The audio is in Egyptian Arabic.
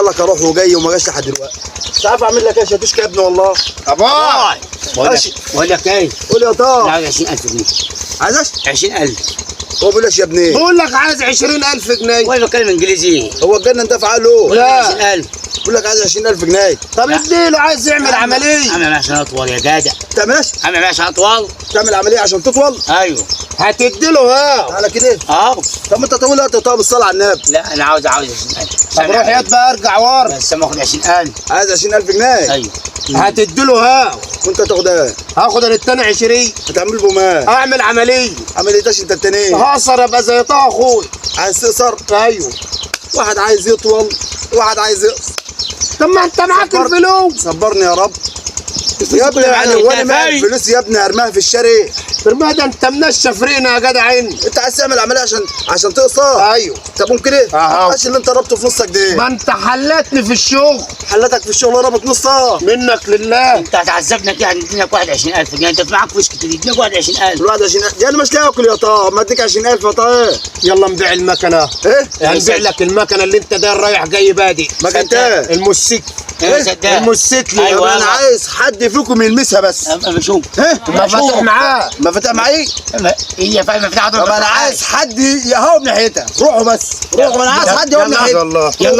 لك اروح وجاي وما جاش لحد دلوقتي. مش عارف اعمل لك ايه يا شاتوشكا يا ابني والله. ابوي بقول لك ايه؟ قول يا طه. عايز 20000 جنيه. عايز ايش؟ 20000. هو بيقول لك يا ابني بقول لك عايز 20000 جنيه. وانا بتكلم انجليزي. هو اتجنن ده في عقله؟ لا. 20000. بيقول لك عايز 20000 جنيه. طب اديله، عايز يعمل عملية. عامل عشان اطول يا جدع. تعمل ايش؟ عامل عشان اطول. تعمل عملية عشان تطول؟ ايوه. هتديله ها؟ تعالى كده. اه. طب انت طويل انت طب الصلاة على النبي. لا انا عاوز 20000. طب روح يا بقى ارجع ورا. بس انا اخد 20000. عايز 20000 جنيه. ايوه. هتديله ها؟ وانت تاخد ايه؟ هاخد انا التاني 20. هتعمل بهم ايه؟ اعمل عملية. عملية ايش انت التاني؟ هقصر ابقى زي طه اخوي. عايز تقصر؟ ايوه. واحد عايز يطول، واحد عايز يقصر. طب ما انت معاك الفلوس. صبرني يا رب يا ابني. يعني هو انا معايا الفلوس يا ابني ارميها في الشارع؟ ترميها ده انت منشف رينا يا جدع. انت عايز تعمل عملية عشان تقصر؟ ايوه. طب ممكن ايه؟ اهو. ايش اللي انت ربطه في نصك ده؟ ما انت حلتني في الشغل. حلتك في الشغل ربط نصك. منك لله. انت هتعذبنا كده. هنديلك 21000 جنيه. انت معاك فلوس كتير. اديلك 21000. الواحد 20000 يعني مش لاقي اكل يا طه. ما اديك 20000 يا طه. يلا نبيع المكنه. ايه؟ هنبيع لك المكنه اللي انت داير رايح جاي بادئ. مكنت ايه؟ الموتوسيكل. ايه؟ الموتوسيكل. ايوه. طب انا عايز حد فيكم يلمسها بس. بشوف. ايه؟ ما فاتح معاه. ما فاتح معايا؟ هي فاهم مفتاح. طب انا عايز حد يهوب ناحيتها. روحوا بس روحوا، انا عايز حد يهوب ناحيتها. يلا. يلا.